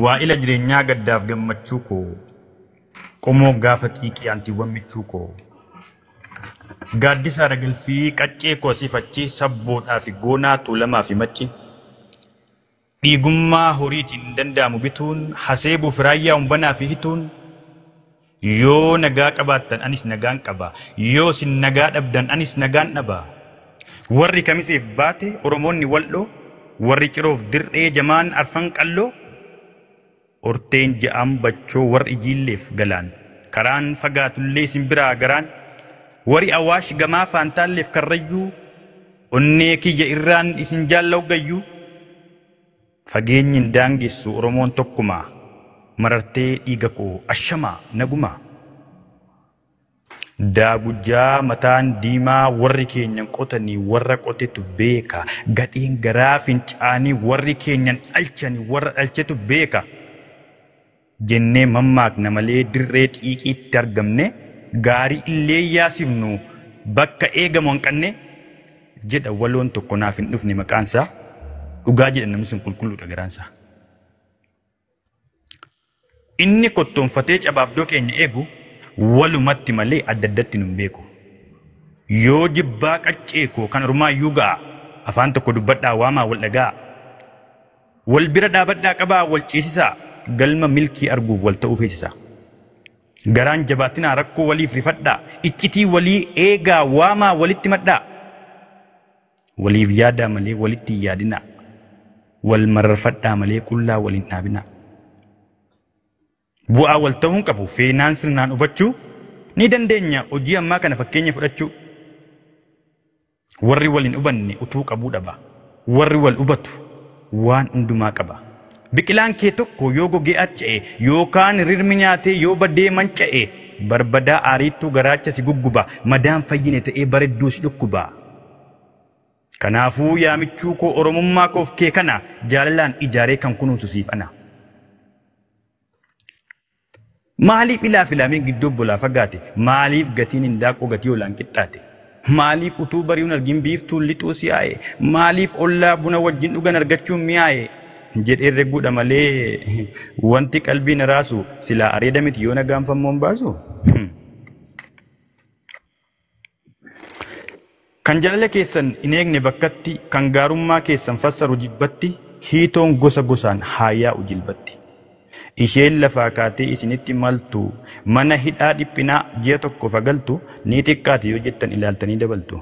Waa'ila jireenyaa gaddaaf gammachuu koo, qomoo gaafa xiiqii aantiiwwan michuu koo. Gaaddisa ragalfii qaccee koo asiif achi sabboodhaa fi goonaa tuulamaa fi macci. Dhiigummaa horiitiin danda'amu bituun haseebuuf raayyaa humbanaa fi hituun. Yoo nagaa qabaattan anis nagaan qaba. Yoo isin nagaa dhabdan anis nagaan dhaba. Warri kamiseef baate Oromoonni wal'oo, warri ciroof dirree jamaan arfan qalloo, orteen ja'aan bachoo warri ijiilleef galaan. Karaan fagaatullee isin biraa garaan, warri awaash gamaa faantaalleef karrayyuu, onnee kiyya irraan isin jaalla hoggayyuu. Fageenyi hin daangessu Oromoon tokkumaa, marartee dhiiga koo ashamaa nagumaa. Daagujjaa mataan diimaa warri keenyan qotanii warra qotetu beeka. Gadheen garaa fincaanii warri keenyan dhalchanii warra dhalchetu beeka. Jennee mammaakna malee dirree xiiqiitti argamne gaarii illee yaasifnu bakka eegamu hanqanne jedha waloon tokko naaf hin dhufne maqaansaa. Dhugaa jedha namni sun qulqulluudha garaansaa. Inni kottoonfatee cabaaf keenya eegu walumatti malee adda addatti nun beeku. Yoo jibbaa qaccee koo kan ormaayyuu ga'a afaan tokko dubbadhaa waamaa wal dhagaa. Wal bira dhaabadhaa qabaa wal ciisisaa galma milkii arguuf wal ta'uu feesisaa. Garaan jabaatinaa rakkoo waliif rifadhaa iccitii walii eegaa waamaa walitti madhaa. Waliif yaadaa malee walitti hin yaadinaa. Wal mararfadhaa malee qullaa wal hin dhaabinaa. Bu'aa wal ta'uun qabu feenaan sirnaan hubachuu ni dandeenya hojii ammaa kana fakkeenya fudhachuu. Warri wal hin hubanne utuu qabuu dhaba. Warri wal hubatu waan hundumaa qaba. Biqilaan kee tokko yoo gogee acca'e yookaan rirmi nyaatee yoo badee manca'e barbadaa aariittuu garaacha si gugguba madaan fayyine ta'ee bareedduu si dhukkuba. Kanaafuu yaa michuu koo Oromummaa koof kee kana jaalalaan ijaaree kan kunuunsu siif ana. Maaliif ilaa filaameen gidduu obbolaa fagaate? Maaliif gatiin hindaaqoo gatii olaan qixxaate? Maaliif utuu bari'uun argin biiftuun lixuu si'aaye? Maaliif ollaa buna wajjin dhugan argachuun mi'aaye? Jedhee reguudha malee wanti qalbii na raasu silaa areeda miti yoo nagaan fammoon baasu. Kan jaalala keessan hin eegne bakkatti, kan gaarummaa keessan fassaru jibbatti, hiitoon gosa gosaan haa yaa'u jilbatti. Isheen lafaa kaatee isinitti maltu mana hidhaa dhiphinaa ji'a tokko fagaltu ni xiqqaate yoo jettan ilaaltanii dabaltu.